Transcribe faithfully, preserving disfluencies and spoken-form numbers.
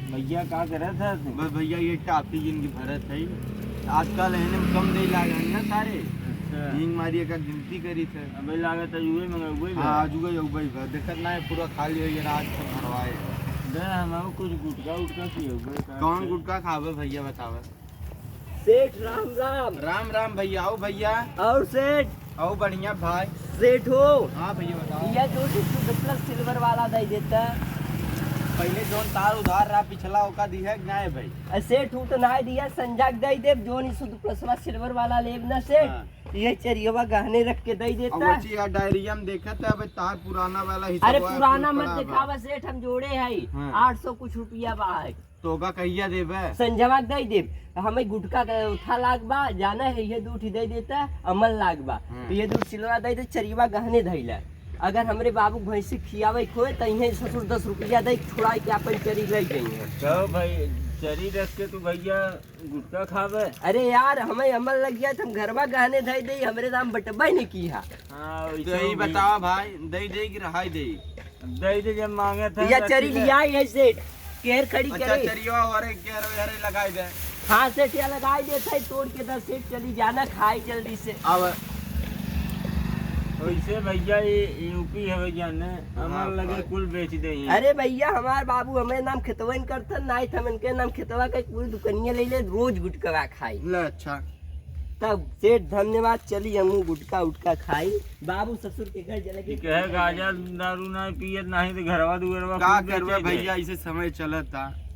भैया, का करत है तू? बस भैया, ये टाफी जिनकी भरत है, आजकल एहने में कम दे लागे हैं ना सारे। अच्छा। नींद मारिए का गिनती करी थे। अबे लागत है उहे मंगउबे बा। हाँ, आज उहे उबे बा। देखत ना है, पूरा खाली हो गया, आज सब भरवाए। दे, हम कुछ गुटखा उटखा पियउबे का। कौन गुटखा खावे भैया, बतावे? सेठ, राम राम। राम राम भैया। आओ भैया। और सेठ? आओ बढ़िया भाई। सेठ हो? हाँ भैया, बताओ। यह जो शुद्ध प्लस सिल्वर वाला दे देता। पहले जौन तार उधार रहा पिछला, ओका दिया कि नाय भाई? अ, सेठ, ऊ तो नाय दिया, संजय के दे देब, जौन ई शुद्ध प्लसवा सिल्वर वाला लेब ना सेठ, हाँ। ये चरियवा गहने रख के दे देता। अब वची यार, डायरिया में देखा था, अब तार पुराना वाला हिसाब अरे, पुराना मत दिखावा सेठ, हम जोड़े है, हाँ। आठ सौ कुछ रुपया बा है। तोका कहिया देबे? संझवा के दे देब। हमें गुटखा के उठा लाग बा, जाना है, ये दू ठी दे देता, अमल लाग बा। हम्म। तो ये दू सिलवा दे दे, चरियवा गहने धइला। अगर हमरे बाबू भैंसी खियावे खोए, तो इहे ससुर दस रुपया दे, छुड़ाई के अपन चरी ले जाइए। चलो भाई, चरी रख के तू भैया गुटखा खावे। अरे यार, हमें अमल लग गया, तो हम घरवा गहने धइ दे, हमरे नाम बटबे नहीं की है। हाँ, वैसे तो यही भी बतावा भाई, दे दे कि रहाई दे? दे दे, जब मांगे थे या रख चरी ले। लिया ये सेठ, केर खड़ी अच्छा, करे। चरियो और एक केर वेर लगाई दे। हाँ सेठ, या लगाई दे थे, तोड़ के दस सेठ, चली जाना, खाई जल्दी से। अब वैसे भैया, ये यूपी है भैया ने, हाँ, हमार लगे भाई। कुल बेच दे ही। अरे भैया, हमार बाबू हमें नाम खेतवा नहीं करता, नहीं था इनके नाम खेतवा का, पूरी दुकनिया ले ले, रोज गुटखा खाई। ले अच्छा। तब सेठ धन्यवाद, चली हमहू गुटखा उटखा खाई, बाबू ससुर के घर चले कि के कहे गांजा दारू ना पियत, नाही तो घरवा दुअरवा का कुल करबे बेचे भैया, जाए। ऐसे समय चलता।